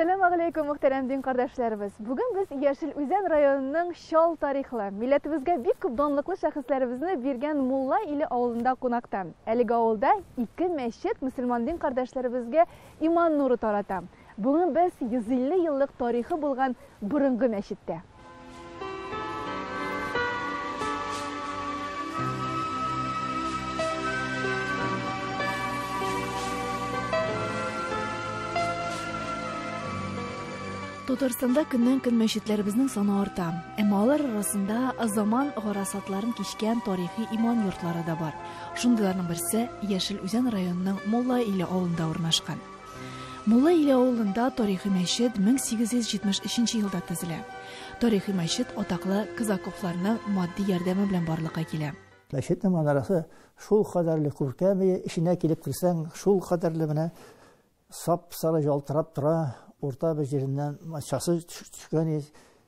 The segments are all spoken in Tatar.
Әссәламәгаләйкүм, мөхтәрәм дин кардәшләребез! Бүген без Яшел Үзән районының чал тарихлы, милләтебезгә бик күп данлыклы шәхесләребезне биргән Мулла Иле авылында кунакта. Әлеге авылда ике мәчет мөселман дин кардәшләребезгә иман нуры тарата. Бүген без 150 еллык тарихы булган борынгы мәчеттә. Татарстанда көннән-көн мәчетләребезнең саны арта. Әмма алар арасында заман гарасатларын кичкән тарихи иман йортлары да бар. Шундыйларның берсе Яшел Үзән районының Мулла Иле авылында урнашкан. Мулла Иле авылында тарихи мәчет 1873 елда төзелә. Тарихи мәчет атаклы Казаковларның матди ярдәме белән барлыкка килә. Мәчетнең манарасы шул кадәрле күркәм, эченә килеп керсәң, шул кадәрле менә сап-сары ялтырап тора, урта бер җиреннән матчасы төшкән,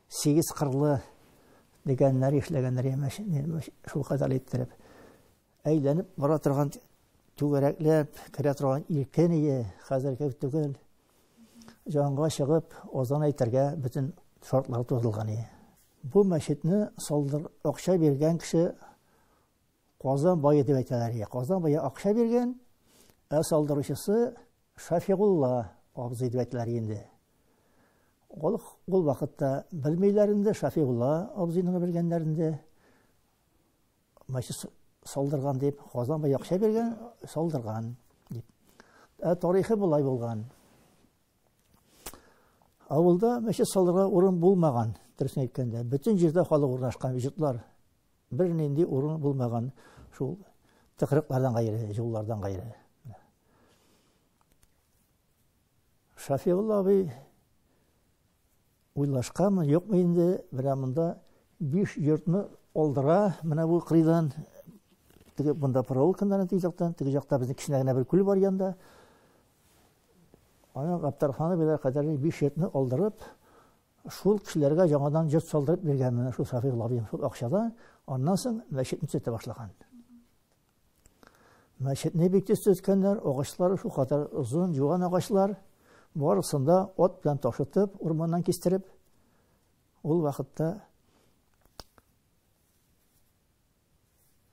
сигез кырлы дигәннәр эшләгәннәр мәчетне шул кадәрле иттереп. Әйләнеп бара торган түгәрәкләп керә торган иркен ие, хәзерге түгел. Җанга чыгып, азан әйтергә бөтен шартлар тудырылган ие. Бу мәчетне салдыр акча биргән кеше Казан бае дип әйтәләр ие. Казан бае акча биргән, ә салдыручысы Шафигулла абзый дип әйтәләр инде. Ул, ул вакытта белмиләр инде, Шафигулла абзыйны белгәннәр инде. Мәчет салдырган дип, Казан бай акча биргән, салдырган дип. Ә тарихы болай булган. Авылда мәчет салырга урын булмаган, дөресен әйткәндә. Бөтен җирдә халык урнашкан, йортлар. Бер нинди урын булмаган шул тыкрыклардан гайре, юллардан гайре. Шафиулла абый Уйлашканмы, юкмы инде, менә монда биш йортны алдыра, менә бу кырыйдан, теге монда проволокаларны теге жактан, теге жакта безнең кечкенә генә бер күл бар янда. Аны Габдрахман абыйлар кадәрле биш йортны алдырып, шул кешеләргә яңадан йорт салдырып биргән менә шул Сафиулла абыем шул акчада, аннан соң мәчетне төзәтә башлаган. Мәчетне бик тиз төзеткәннәр, агачлары шул кадәр озын, юан агачлар, барысын да ат белән ташытып, урманнан кистереп, ул вакытта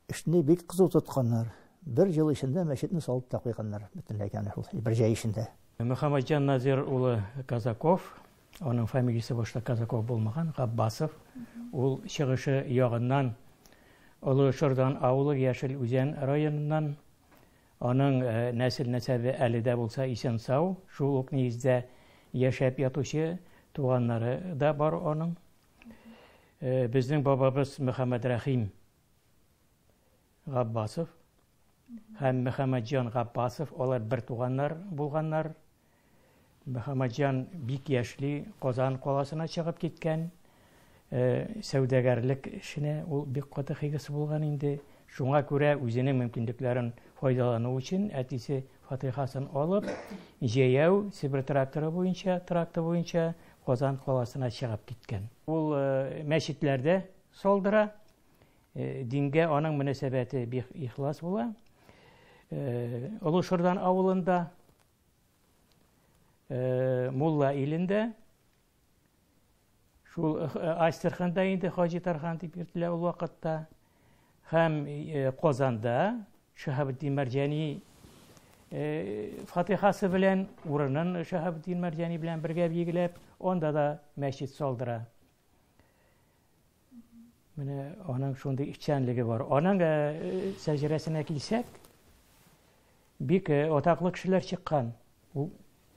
эшне бик кызу тотканнар. Бер ел эчендә мәчетне салып та куйганнар, бөтенләй ягъни шул бер җәй эчендә. Мөхәммәтҗан Назир улы Казаков, аның фамилиясе башта Казаков булмаган, Габбасов. Ул чыгышы ягыннан Олы Шордан авылы Яшел Үзән районыннан. Аның нәсел-нәсәбе әле дә булса исән-сау, шул ук нигездә яшәп ятучы туганнары да бар аның. Безнең бабабыз Мөхәммәдрәхим Габбасов һәм Мөхәммәтҗан Габбасов, алар бер туганнар булганнар. Мөхәммәтҗан бик яшьли Казан каласына чыгып киткән. Э, сәүдәгәрлек эшенә ул бик каты хигысы булган инде. Шуңа күрә үзенең мөмкинлекләрен файдалану өчен әтисе фатихасын алып, җәяү Себер тракторы буенча, тракты буенча Казан каласына чыгып киткән. Ул э, мәчетләрдә салдыра, э, дингә аның мөнәсәбәте бик ихлас була. Олы Шырдан авылында Э, мулла илендә шул э, Астраханда инде Хаҗи Тархан дип йөртелә ул вакытта һәм э, Казанда Шаһабетдин Мәрҗани фатихасы белән урынын Шаһабетдин Мәрҗани белән бергә билгеләп, анда да мәчет салдыра. Менә аның шундый эшчәнлеге бар. Аның сәҗрәсенә килсәк, бик атаклы кешеләр чыккан. Ул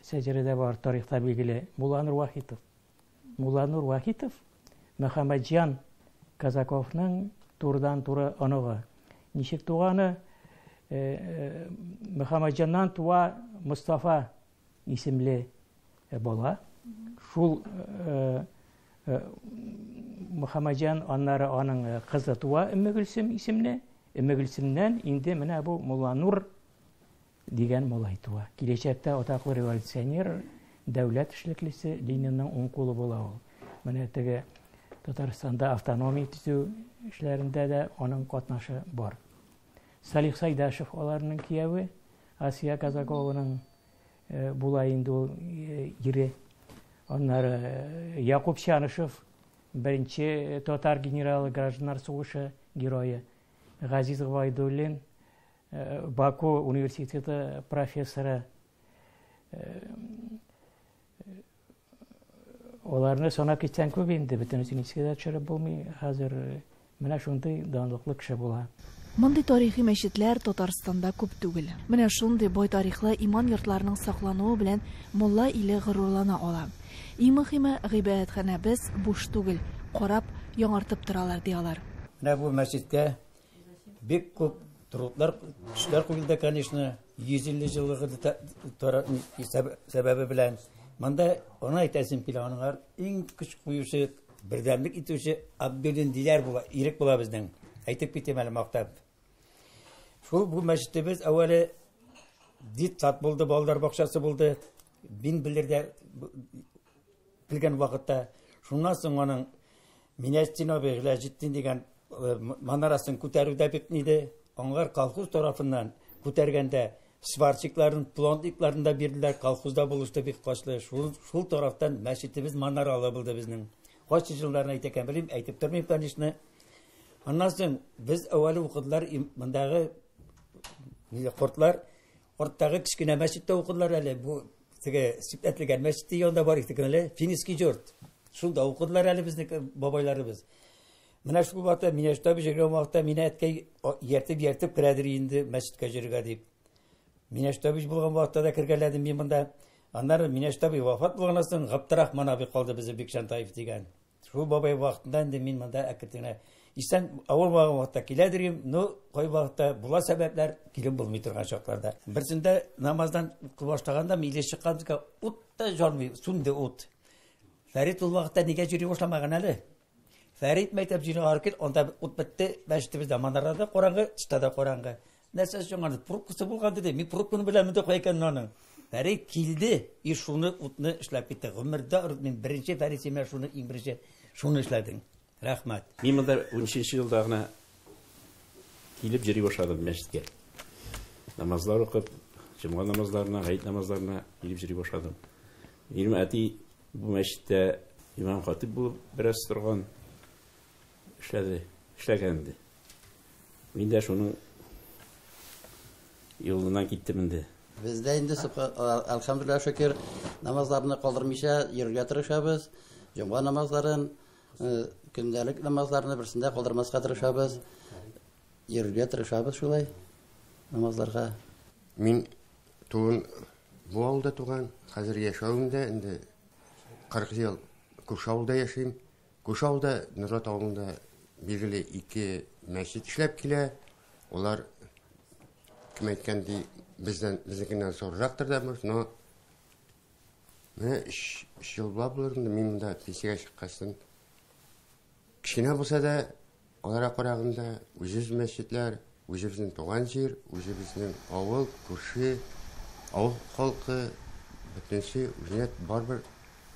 сәҗрәдә бар, тарихта билгеле. Мулланур Вахитов. Мулланур Вахитов Мөхәммәтҗан Казаковның турыдан-туры оныгы. Ничек туганы? Мөхәммәтҗаннан туа Мостафа исемле бала. Шул Мөхәммәтҗан аннары аның кызы туа Өммегөлсем исемле. Өммегөлсемнән инде менә бу Мулланур дигән малай туа. Киләчәктә атаклы революционер, дәүләт эшлеклесе Ленинның уң кулы була ул. Менә теге Татарстанда автономия төзү эшләрендә дә аның катнашы бар. Салих Сайдашев аларның кияве, Асия Казакованың була инде ул ире. Аннары Якуб Чанышев, беренче татар генералы, гражданнар сугышы герое. Газиз Гобәйдуллин, Баку университеты профессоры. Аларны санап китсәң күп инде, бөтенесен искә дә төшереп булмый. Хәзер менә шундый данлыклы кеше була. Мондый тарихи мәчетләр Татарстанда күп түгел. Менә шундый бай тарихлы иман йортларының саклануы белән Мулла Иле горурлана ала. Иң мөһиме, гыйбадәтханәбез буш түгел, карап, яңартып торалар, ди алар. Менә бу мәчеткә бик күп трудлар, көчләр куелды, конечно, 150 еллыгы сәбәбе белән. Монда аны әйтәсем килә, аның иң көч куючы, бердәмлек итүче Абдуллин Диләр була, Ирек була безнең. Әйтеп китим әле мактап. Шул бу мәчетебез әүвәле детсад булды, балалар бакчасы булды. Мин белергә белгән вакытта. Шуннан соң аның Минәҗетдин абый Гыйләҗетдин дигән манарасын күтәрү дә бик ниде. Аңлар колхоз тарафыннан күтәргәндә сварщикларын, плотникларын да бирделәр, колхозда булышты бик качлы. Шул тарафтан мәчетебез манаралы булды безнең. Кайсы елларны әйтәкән белмим, әйтеп тормыйм, конечно. Аннан соң без әүвәле укыдылар, мондагы кортлар, арттагы кечкенә мәчеттә укыдылар әле. Бу теге сипләтелгән мәчет янында бар идек әле, Финский йорт. Шунда укыдылар әле безнең бабайларыбыз. Менә шул вакытта, мине штаб җиргә вакытта мине әткәй ияртеп-ияртеп керәдер инде мәчеткә җиргә дип. Мине штаб булган вакытта да кергәләдем мин монда. Аннары мине штаб вафат булганнан соң Габдрахман абый калды безне Бикчәнтаев дигән. Шул бабай вакытында инде мин монда әкрен исән авыр булган вакытта киләдер идем, но кай вакытта була сәбәпләр килеп булмый торган чакларда. Берсендә намаздан укый башлаганда миле чыккан ут та җанмый, сүнде ут. Фәрит ул вакытта нигә йөри башламаган әле? Фәрит мәктәп җире аркыл, анда ут бетте, мәчетебездә манарада караңгы, тышта да караңгы. Нәрсә өчен аны пробкасы булган диде. Мин пробканы беләм инде кая икәнен аның. Фәрит килде, и шуны утны эшләп китте. Гомердә мин беренче Фәрит син шуны иң беренче шуны эшләдең. Рәхмәт. Мин монда унөченче елда гына килеп йөри башладым мәчеткә. Намазлар укып, җомга намазларына, гает намазларына килеп йөри башладым. Минем әти бу мәчеттә имам хатип булып бераз торган, эшләде, эшләгән инде. Мин дә шуның юлыннан киттем инде. Бездә инде, әлхәмдүлилләһ, шөкер, намазларны калдырмыйча йөрергә тырышабыз. Җомга намазларын, көндәлек намазларны берсендә калдырмаска тырышабыз. Йөрергә тырышабыз шулай намазларга. Мин туган бу авылда туган, хәзер яшәвем дә инде 40 ел күрше авылда яшим. Күрше авылда, Нурлат авылында билгеле ике мәчет эшләп килә. Алар, кем әйткән ди, безнекеннән зуррактыр да, может, но менә өч ел була булыр инде мин монда пенсиягә чыккачтан. Кечкенә булса да, аларга караганда үзебез мәчетләр, үзебезнең туган җир, үзебезнең авыл, күрше, авыл халкы, бөтенесе үзенә барыбер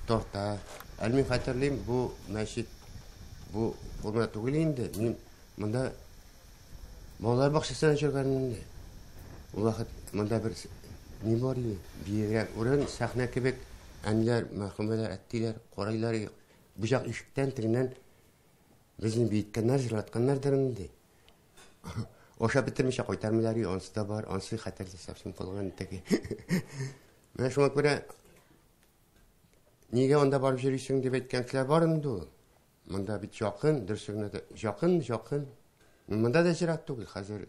тарта. Әле мин хәтерлим, бу мәчет, бу гына түгел инде. Мин монда балалар бакчасына йөргән инде. Ул вакыт монда бер ни бар иде, биегрәк урын, сәхнә кебек, әниләр, мәрхүмәләр, әттиләр, карайлар, бу як ишектән, тегеннән безне биеткәннәр, җырлатканнардыр инде. Ашап бетермичә кайтармыйлар, ансы да бар, ансы хәтердә совсем калган теге. Менә шуңа күрә нигә анда барып йөрисең дип әйткән кешеләр бар инде ул. Монда бит якын, дөресе генә дә якын, якын. Монда да ерак түгел, хәзер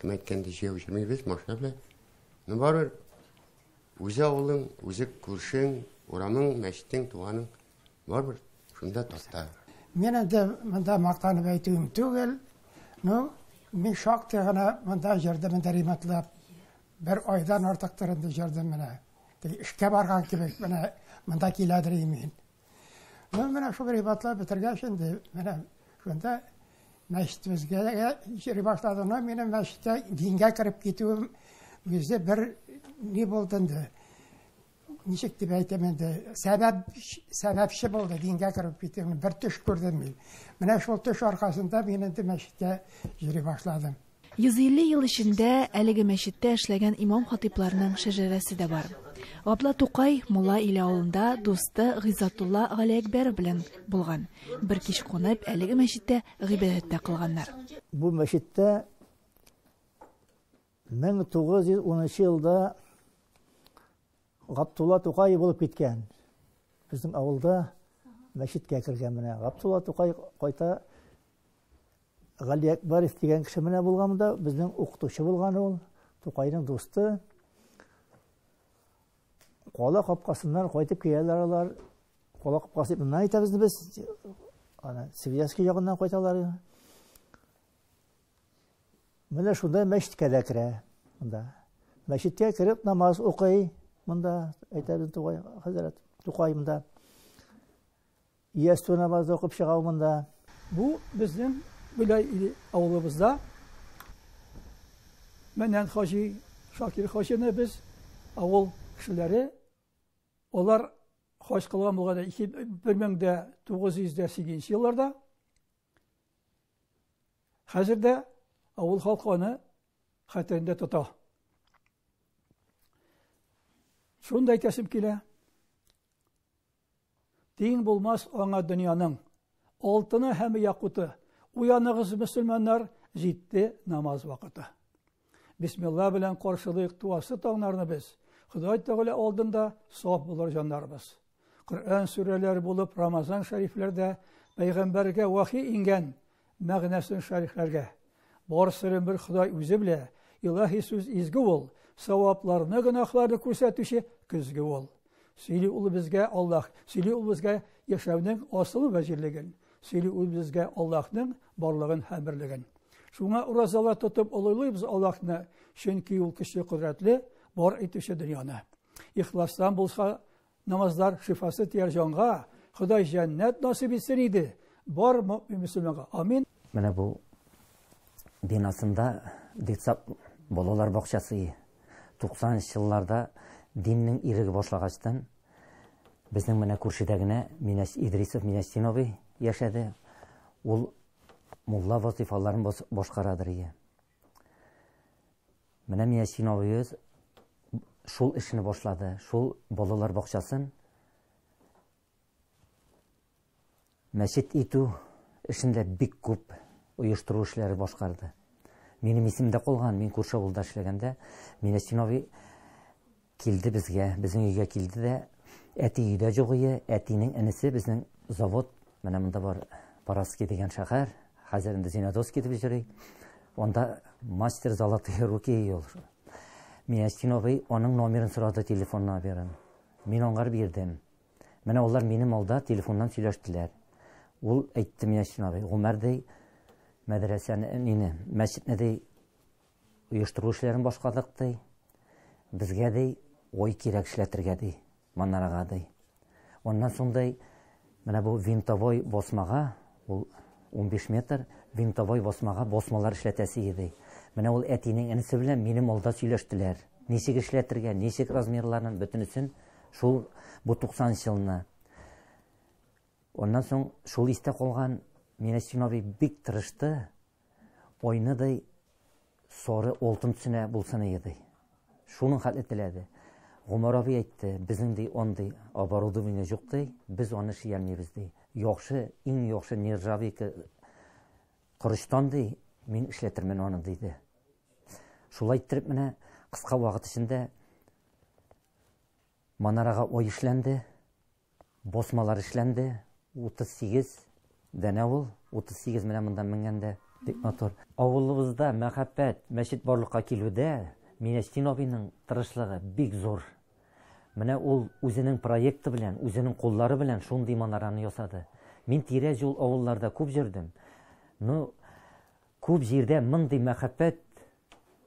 кем әйткәндә җәяү йөрмибез, машина белән. Ну барыбер үзе авылың, үзе күршең, урамың, мәчетең, туганың барыбер шунда тарта. Мин инде монда мактанып әйтүем түгел, ну, мин шактый гына монда йөрдем инде ремонтлап. Бер айдан артыктыр инде йөрдем менә. Теге эшкә барган кебек менә монда киләдер мин. Ну, менә шул ремонтлап бетергәч инде менә шунда мәчетебезгә йөри башладым. Ну, минем мәчеткә дингә кереп китүем үзе бер ни булды инде. Ничек дип әйтәм инде, сәбәпче булды дингә кереп китүем. Бер төш күрдем мин. Менә шул төш аркасында мин инде мәчеткә йөри башладым. 150 ел эчендә әлеге мәчеттә эшләгән имам-хатыйпларның шәҗәрәсе дә бар. Габдулла Тукай Мулла Иле авылында дусты Гыйззатулла Галиәкбәров белән булган. Бер кич кунып, әлеге мәчеттә гыйбадәт тә кылганнар. Бу мәчеттә 1910 елда Габдулла Тукай булып киткән. Безнең авылда мәчеткә кергән менә. Габдулла Тукай кайта Галиәкбәров дигән кеше менә булган монда, безнең укытучы булган ул, Тукайның дусты. Кала капкасыннан кайтып киләләр алар. Кала капкасы дип моннан әйтәбез без. Ана Свияжский ягыннан кайталар. Менә шунда мәчеткә дә керә. Монда. Мәчеткә кереп намаз укый. Монда әйтәбез Тукай хәзрәт, Тукай монда. Ястү намазы укып чыга монда. Бу безнең Белай авылыбызда Мәнән хаҗи, Шакир хаҗины без авыл кешеләре, алар хаҗ кылган булган 1908 елларда. Хәзер дә авыл халкы аны хәтерендә тота. Шуны да әйтәсем килә. Тиң булмас аңа дөньяның алтыны һәм якуты. Уяныгыз, мөселманнар, җитте намаз вакыты. Бисмилла белән каршылыйк туасы таңнарны без. Ходай Тәгалә алдында саф булыр җаннарыбыз. Коръән сүрәләре булып Рамазан шәрифләрдә пәйгамбәргә вахи иңгән мәгънәсен шәрихләргә. Бар серен бер Ходай үзе белә. Илаһи сүз изге ул, савапларны, гөнаһларны күрсәтүче көзге ул. Сөйли ул безгә Аллаһ, сөйли ул безгә яшәүнең асылы вә җирлеген, сөйли ул безгә Аллаһның барлыгын һәм берлеген. Шуңа уразалар тотып олылыйбыз Аллаһны, чөнки ул көчле кодрәтле, бар итүче дөньяны. Ихластан булса намазлар шифасы тияр җанга, Ходай җәннәт насыйп итсен иде бар мөмин мөселманга. Амин. Менә бу бинасында детсад балалар бакчасы 90 елларда диннең иреге башлагачтан безнең менә күршедә генә Минәс Идрисов Минәстин абый яшәде. Ул мулла вазифаларын башкарадыр ие. Менә Минәстин абыебыз шул эшне башлады, шул балалар бакчасын мәчет итү эшендә бик күп оештыру эшләре башкарды. Минем исемдә калган, мин күрше авылда эшләгәндә, Минәстин абый килде безгә, безнең өйгә килде дә, әти өйдә юк ие, әтинең энесе безнең завод, менә монда бар Параски дигән шәһәр, хәзер инде Зинадовский дип йөри. Анда мастер золотые руки ул. Минәстин абый аның номерын сорады, телефон номерын. Мин аңар бирдем. Менә алар минем алда телефоннан сөйләштеләр. Ул әйтте Минәстин абый, Гомәр ди, мәдрәсәне, нине, мәчетне ди, оештыру эшләрен башкардык ди. Безгә ди, ой кирәк эшләтергә ди, манарага ди. Аннан соң ди, менә бу винтовой басмага, ул 15 метр, винтовой басмага басмалар эшләтәсе иде. Менә ул әтинең энесе белән минем алда сөйләштеләр. Ничек эшләтергә, ничек размерларын, бөтенесен шул бу 90 елны. Аннан соң шул истә калган, Минәстин абый бик тырышты, айныдай сары алтын төсенә булсын иде. Шуның хәтле теләде. Гомәр абый әйтте, безнең ди андый оборудование юк ди, без аны эшли алмыйбыз ди. Яхшы, иң яхшы нержавейка корычтан ди, мин эшләтермен аны диде. Шулай иттереп менә кыска вакыт эчендә манарага ой эшләнде, басмалар эшләнде, 38 дәнә ул, 38 менә монда менгәндә бик матур. Авылыбызда мәхәббәт, мәчет барлыкка килүдә Минәстин абыйның тырышлыгы бик зур. Менә ул үзенең проекты белән, үзенең куллары белән шундый манараны ясады. Мин тирә юл авылларда күп йөрдем. Ну, күп җирдә мондый мәхәббәт,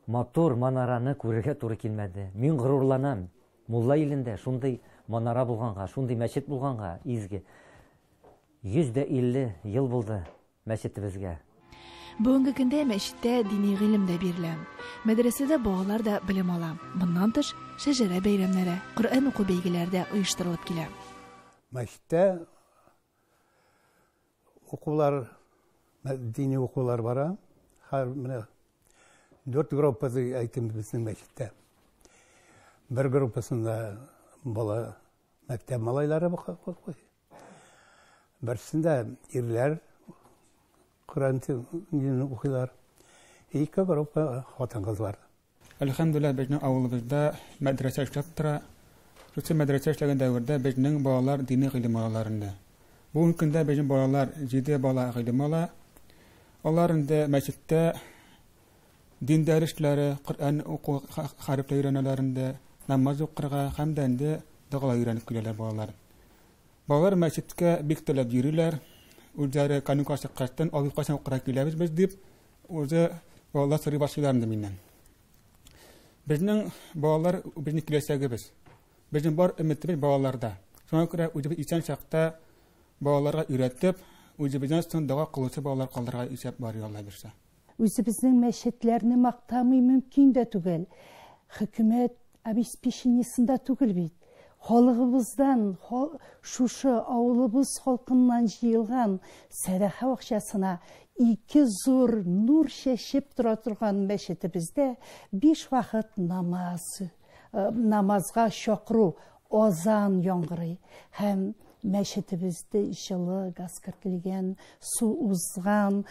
матур манараны күрергә туры килмәде. Мин горурланам. Мулла илендә шундый манара булганга, шундый мәчет булганга изге. 150 ел булды мәчетебезгә. Бүгенге көндә мәчеттә дини гыйлем дә бирелә. Мәдрәсәдә балалар да белем ала. Моннан тыш, шәҗәрә бәйрәмнәре, Коръән уку бәйгеләре дә оештырылып килә. Мәчеттә укулар, дини укулар бара. Һәр менә 4 группа әйтим безнең мәчеттә. Бер группасында бала мәктәп малайлары укый. Берсендә ирләр Коръән укыйлар. Ике группа хатын-кызлар. Әлхәмдүлилләһ, безнең авылыбызда мәдрәсә эшләп тора. Шушы мәдрәсә эшләгән дәвердә безнең балалар дини гыйлем алалар инде. Бүгенге көндә безнең балалар 7 бала гыйлем ала. Алар инде мәчеттә дин дәресләре, Коръән уку хәрефләр өйрәнәләр инде, намаз укырга һәм дә инде догалар өйрәнеп киләләр балалар. Балалар мәчеткә бик теләп йөриләр. Үзләре каникулга чыккачтан, абый кайчан укырга киләбез без дип, үзе балалар сорый башлыйлар инде миннән. Безнең балалар безнең киләчәгебез. Безнең бар өметебез балаларда. Шуңа күрә үзебез исән чакта балаларга өйрәтеп, үзебездән соң дога кылучы балалар калдырырга исәп бар, Алла бирсә. Үзебезнең мәчетләрне мактамый мөмкин дә түгел. Хөкүмәт обеспечениесендә түгел бит. Халыгыбыздан, шушы авылыбыз халкыннан җыелган сәдака акчасына ике зур нур чәчеп тора торган мәчетебездә 5 вакыт намазга чакыру азан яңгырый һәм мәчетебездә җылы газ кертелгән, су узган,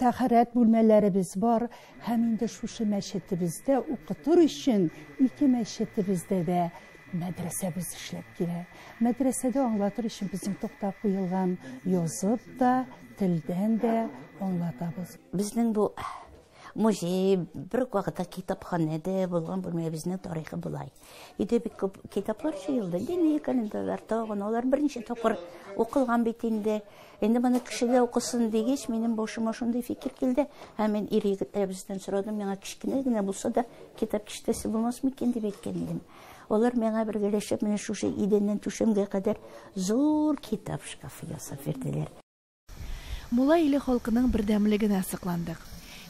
тәһарәт бүлмәләребез бар һәм инде шушы мәчетебездә укытыр өчен ике мәчетебездә дә мәдрәсәбез эшләп килә. Мәдрәсәдә аңлатыр өчен безнең тукта куелган язып та, телдән дә аңлатабыз. Безнең бу музей бер үк вакытта китапханәдә булган бүлмәбезнең тарихы болай. Өйдә бик күп китаплар җыелды. Дини календарьлар тагын, алар берничә тапкыр укылган бит инде. Инде моны кеше дә укысын дигәч, минем башыма шундый фикер килде. Һәм мин ир егетләребездән сорадым, миңа кечкенә генә булса да китап киштәсе булмас микән дип әйткән идем. Алар миңа бергәләшеп менә шушы идәннән түшәмгә кадәр зур китап шкафы ясап бирделәр. Мулла Иле халкының бердәмлегенә сокландык.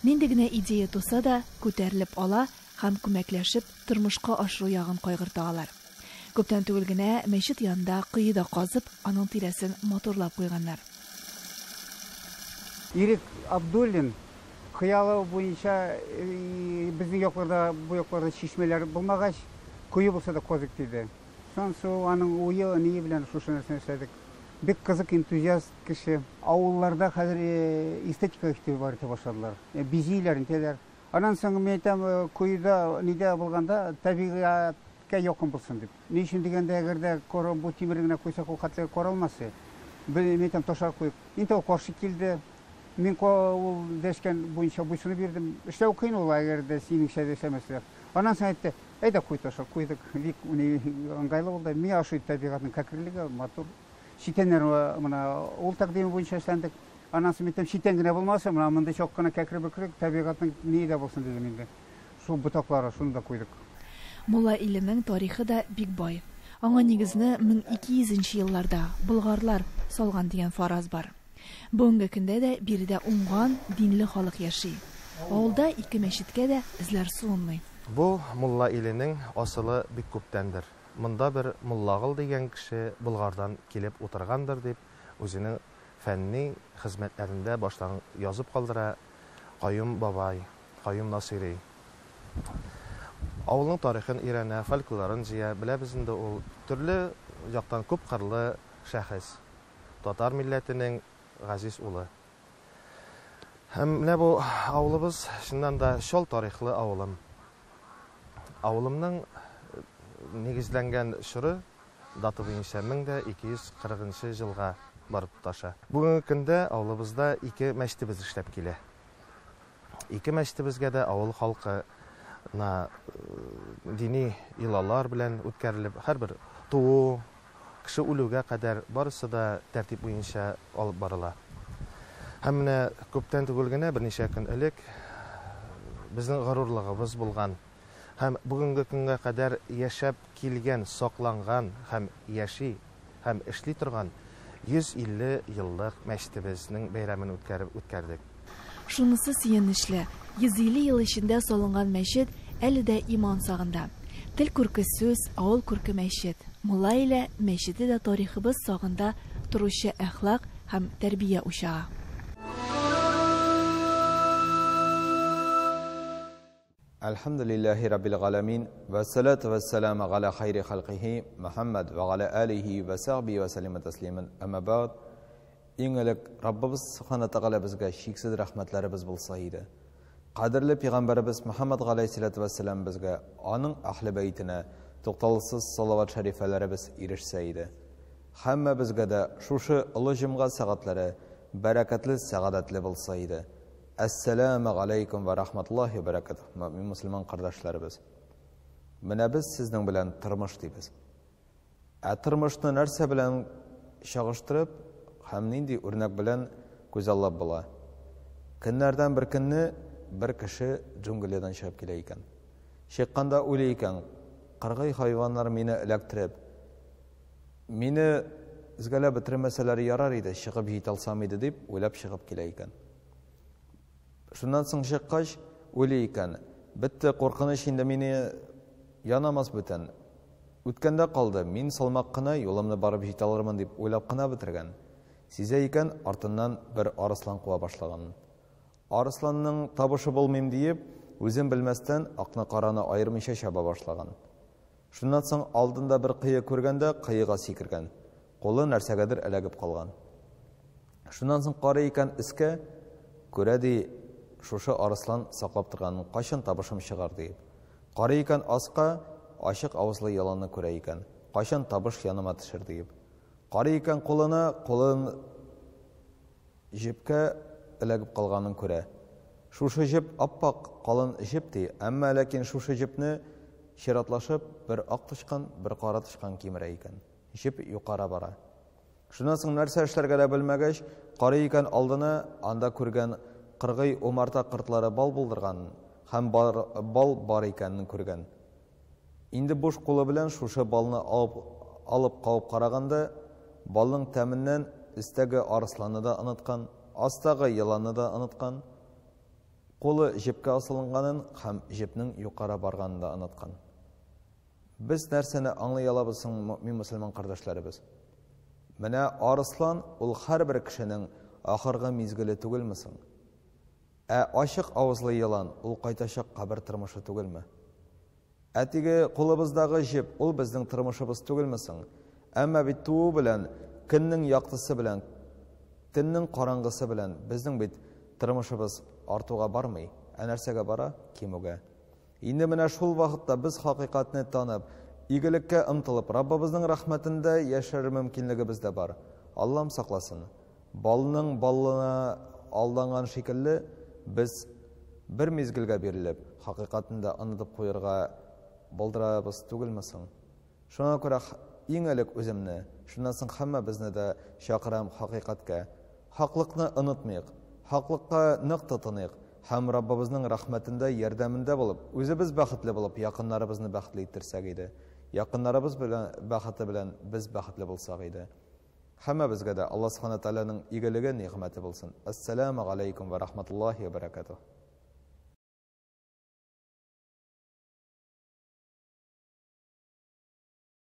Нинди генә идея туса да, күтәрелеп ала һәм күмәкләшеп тормышка ашыру ягын кайгырта алар. Күптән түгел генә мәчет янында кое да казып, аның тирәсен матурлап куйганнар. Ирек Абдуллин хыялы буенча безнең якларда, бу якларда чишмәләр булмагач, кое булса да казык диде. Соң су аның уе, ние белән шушы нәрсәне эшләдек. Бик кызык энтузиаст кеше. Авылларда хәзер эстетика игътибар итә башладылар. Бизиләр, нитәләр. Аннан соң мин әйтәм, коеда нидә булганда табигатькә якын булсын дип. Ни өчен дигәндә, әгәр дә коры бу тимер генә куйсак, ул хәтле каралмас. Мин әйтәм, ташлар куеп. Инде ул каршы килде. Мин ул дәшкән буенча буйсынып бирдем. Эшләү кыен ул, әгәр дә синеңчә дә эшләмәсләр. Аннан соң әйтте, әйдә куй ташлар, куйдык. Бик ыңгайлы булды. Миңа ошый табигатьнең кәкрелеге, матур. Читәннәр менә ул тәкъдиме буенча эшләндек. Аннан соң әйтәм, читән генә булмаса, менә монда чак кына кәкре бөкре табигатьнең ни дә булсын дидем инде. Шул ботаклары шуны да куйдык. Мулла Иленең тарихы да бик бай. Аңа нигезне 1200 елларда болгарлар салган дигән фараз бар. Бүгенге көндә дә биредә уңган, динле халык яши. Авылда ике мәчеткә дә эзләр суынмый. Бу Мулла Иленең асылы бик күптәндер. Монда бер Муллагыл дигән кеше Болгардан килеп утыргандыр дип, үзенең фәнни хезмәтләрендә баштан язып калдыра Каюм бабай, Каюм Насыйри. Авылның тарихын өйрәнә, фольклорын җыя, беләбез инде ул төрле яктан күп кырлы шәхес. Татар милләтенең газиз улы. Һәм менә бу авылыбыз чыннан да чал тарихлы авылым. Авылымның нигезләнгән чоры дата буенча 1240 елга барып тоташа. Бүгенге көндә авылыбызда ике мәчетебез эшләп килә. Ике мәчетебезгә дә авыл халкына дини йолалар белән үткәрелеп, һәрбер туу, кеше үлүгә кадәр барысы да тәртип буенча алып барыла. Һәм менә күптән түгел генә берничә көн элек безнең горурлыгыбыз булган һәм бүгенге көнгә кадәр яшәп килгән, сакланган һәм яши һәм эшли торган 150 еллык мәчетебезнең бәйрәмен үткәреп үткәрдек. Шунысы сөенечле, 150 ел эчендә салынган мәчет әле дә иман сагында. Тел күрке сүз, авыл күрке мәчет. Мулла Иле мәчете дә тарихыбыз сагында торучы әхлак һәм тәрбия учагы. Әлхәмдүлилләһи раббил галәмин, вәссәлату вәссәламу галә хайри халкихи Мөхәммәд вә галә алихи вә сахбихи вә сәллимә тәслимән. Әмма бәгъд. Иң элек Раббыбыз Субхана Тәгалә безгә чиксез рәхмәтләребез булса иде. Кадерле пәйгамбәребез Мөхәммәд галәйһиссәлату вәссәлам безгә, аның әһле бәйтенә тукталышсыз салават шәрифәләребез ирешсә иде. Һәммәбезгә дә шушы олы җомга сәгатьләре бәрәкәтле, сәгадәтле булса иде. Әссәләмә галәйкүм вә рахматуллаһи вә бәрәкәтүһ, мөэмин мөселман кардәшләребез. Менә без сезнең белән тормыш дибез. Ә тормышны нәрсә белән чагыштырып һәм нинди үрнәк белән күзаллап була? Көннәрдән бер көнне бер кеше джунглиядән чыгып килә икән. Чыкканда уйлый икән, кыргый хайваннар мине эләктереп, мине өзгәләп бетермәсәләр ярар иде, чыгып җитә алсам иде дип уйлап чыгып килә икән. Шуннан соң чыккач, уйлый икән, бетте, куркыныч инде мине янамас бүтән. Үткәндә калды, мин салмак кына юлымны барып җитә алырмын дип уйлап кына бетергән. Сизә икән, артыннан бер арыслан куа башлаганын. Арысланның табышы булмыйм диеп, үзен белмәстән, акны-караны аермыйча чаба башлаган. Шуннан соң алдында бер кое күргән дә коега сикергән. Кулы нәрсәгәдер эләгеп калган. Шуннан соң карый икән өскә, күрә ди, шушы арыслан саклап торганын, кайчан табышым чыгар диеп. Карый икән аска, ачык авызлы еланны күрә икән, кайчан табыш яныма төшер диеп. Карый икән кулына, кулын җепкә эләгеп калганын күрә. Шушы җеп ап-ак калын җеп ди, әмма ләкин шушы җепне чиратлашып бер ак тычкан, бер кара тычкан кимерә икән. Җеп юкара бара. Шуннан соң нәрсә эшләргә дә белмәгәч, карый икән алдына, анда күргән кыргый умарта кортлары бал булдырганын һәм бар, бал бар икәнен күргән. Инде буш кулы белән шушы балны алып, алып кабып караганда, балның тәменнән өстәге арысланны да оныткан, астагы еланны да оныткан, кулы җепкә асылынганын һәм җепнең юкара барганын да оныткан. Без нәрсәне аңлый алабыз соң, мөэмин мөселман кардәшләребез? Менә арыслан ул һәрбер кешенең ахыргы мизгеле түгелме соң? Ә ачык авызлы елан ул кайтачак кабер тормышы түгелме? Ә теге кулыбыздагы җеп ул безнең тормышыбыз түгелме соң? Әмма бит туу белән, көннең яктысы белән, төннең караңгысы белән безнең бит тормышыбыз артуга бармый, ә нәрсәгә бара? Кимүгә. Инде менә шул вакытта без хакыйкатьне танып, игелеккә омтылып, Раббыбызның рәхмәтендә яшәр мөмкинлегебез дә бар. Аллам сакласын. Балның баллына алданган шикелле, без бер мизгелгә бирелеп, хакыйкатьне дә онытып куерга булдырабыз түгелме соң? Шуңа күрә иң элек үземне, шуннан соң һәммәбезне дә чакырам хакыйкатькә. Хаклыкны онытмыйк, хаклыкка нык тотыныйк һәм Раббыбызның рәхмәтендә, ярдәмендә булып, үзебез бәхетле булып, якыннарыбызны бәхетле иттерсәк иде. Якыннарыбыз белән бәхете белән без бәхетле булсак иде. Һәммәбезгә дә Аллаһ Субхана Тәгаләнең игелеге, нигъмәте булсын. Әссәламү галәйкүм вә рахматуллаһи вә бәрәкәтүһ.